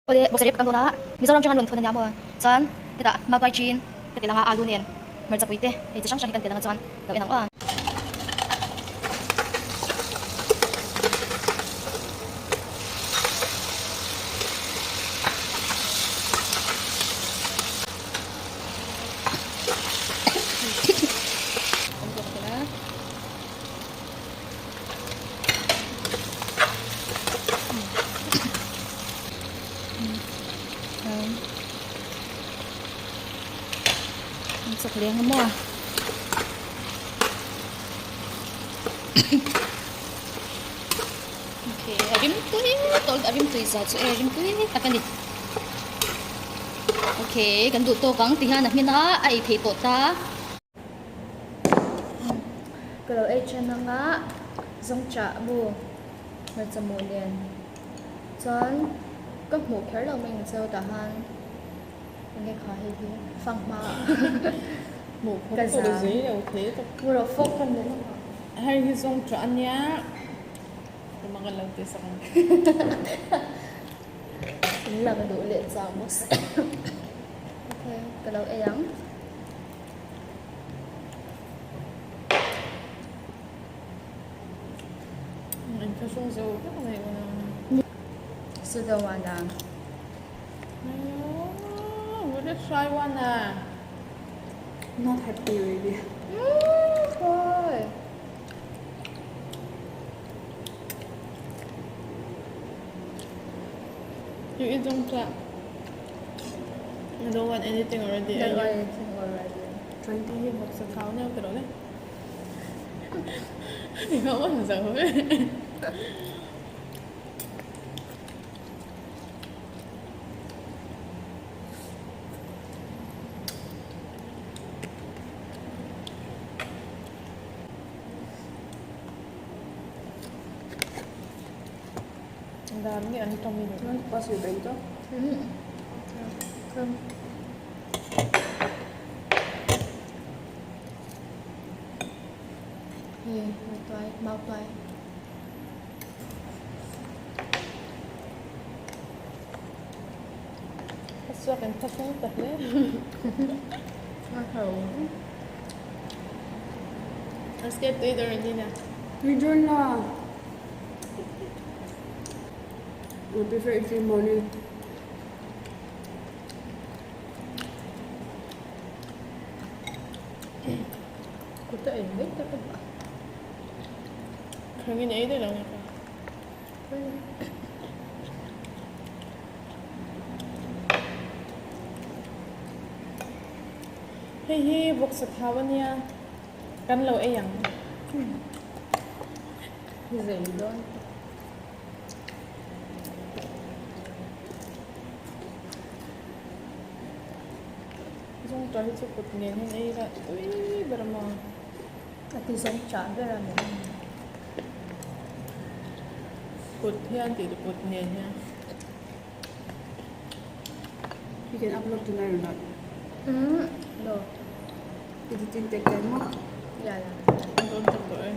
Awle boxer rep ka kan dawn a, Mizoram atanga rawn thawn a nia maw? Chuan hetah Magwai chin ka ti lang a, alu nen hmarchapui te hei chi hrang hrang hi kan ti lang a chuan lo en ang aw. Chak leng a maw okay a rim tui tawlh a rim tui zah chu e rim tui tak a ni okay kan duh tawk ang ti hian a hmin a a ei theih tawh ta. Ka lo ei then anga zawngchah bu hmarcha mu nen chuan ka hmuh kher lo mai ang cheu tah han enge kha hei hi fanghma hmuh khawp ka zam mu rawh fawk ka ni hei hi zawngchah ania ka mang lo ti sak ang in lang duh leh chang bawk si okay ka lo ei ang. 是的玩的。哎呦，我这摔完了。 Not happy already. 嗯， You eat zongcha. I don't want anything already. Don't want anything already. 20 hi bok sa thau neo te le. 你看我很想会。Ang dami, ano to You want to pass your bento? Come. Hey, mau toy, mau toy. Pasok and pasok tahle. Let's get to it already na. We don't lah. I prefer eating morning. Kuta ay may takot ba? Kangin ay lang ako. Hei hi bok sa thawa niya. Kan lo ay yang. Zay doon. Zong ta hi chu kut nen hin ei la tui ber ma. Ati zong cha ber ani. Kut hian ti kut nen hian. You can upload tonight or not? No. Editing take time more. Yeah, yeah. Don't tak do eh.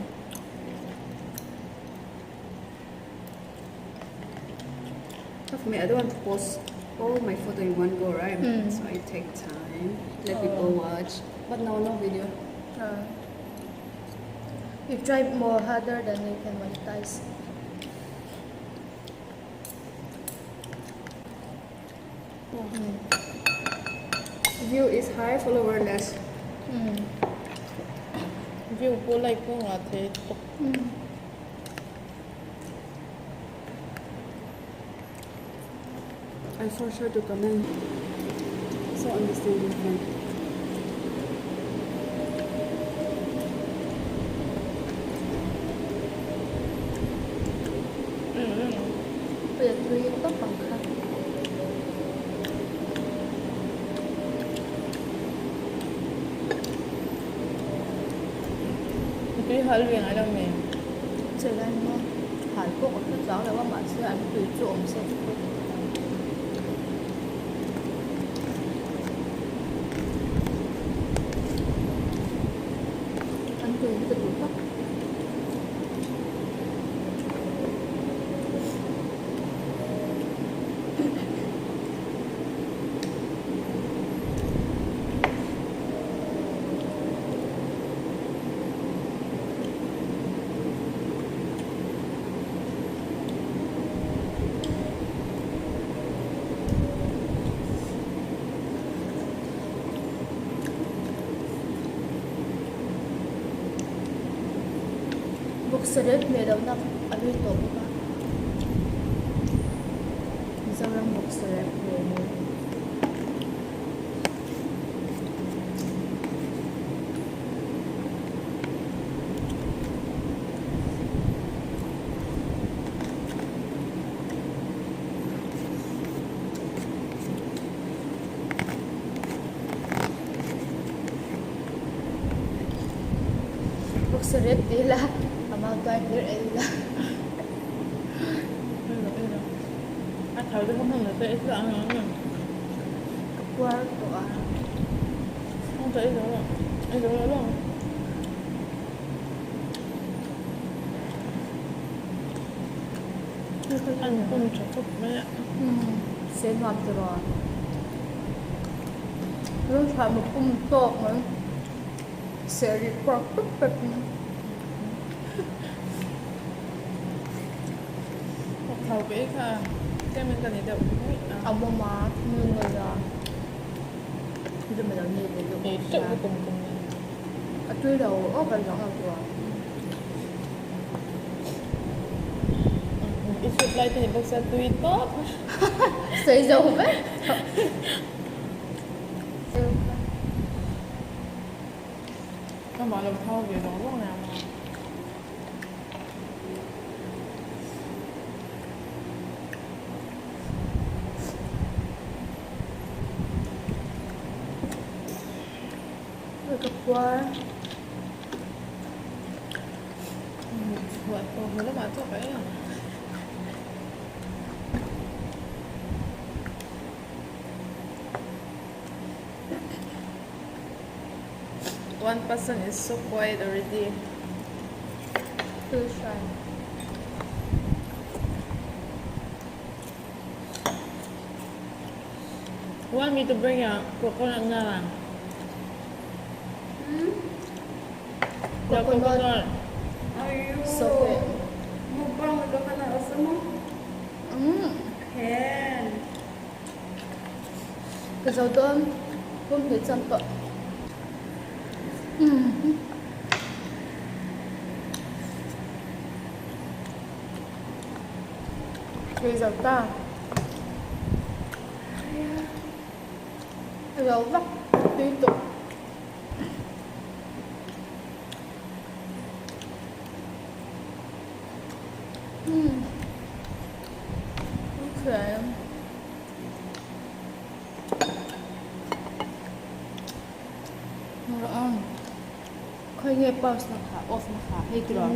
For me, I don't want to post all my photo in one go, right? So I take time, let people watch. But now no video. You try more harder than you can monetize. View is high, follower less. View po like po nga te. I force her to comment. So understanding friend. Bây giờ three top bằng kha. Tui hal ve ngai lo me. Chơi anh mo. Hàn Quốc ở phía giáo là qua mà xưa anh tùy trộm sẽ chụp được. Anh tùy cái tụi tóc. Vawksa rep hmeh lohna a hlui tawh bawk a, Mizoram vawksa rep hmeh ni. Vawksa rep ti ila a mau tuai hlir ei ila. A thau te kha hman lo se i thil ang ang em. Ka puar tawh a. Ang tawh i zo lo i zo lo lo ang. An pum tha khawp mai a. Se nuam tiraw. Rawng tha maw pum tawk mai. Se ri kuak pep pep mai. Ka thau ve kha tlem in ka ni deuh mai a. A mawm a, nu ngei a. Dum alo ni ve deuh Ei teuh ka tum tum ni. A tui lo over zawng lo tur. I chhut lai te ni bawk sia tui tawp. Sawi zo vek. Amah lo thau ve vang vang nia maw. Ka puar. Chhuah tawh haw lamah chaw ka ei ang. One person is so quiet already. Feel shy. Want me to bring a coconut na lang? Hmm? The coconut. Ayo. So good. Mukbang with coconut also mo? Can. Ka zo dawn pumhnih chang tawh. Thei zo ta. Lo vak tui tawh. Okay. Khawi nge pause na kha off na kha hei tiraw.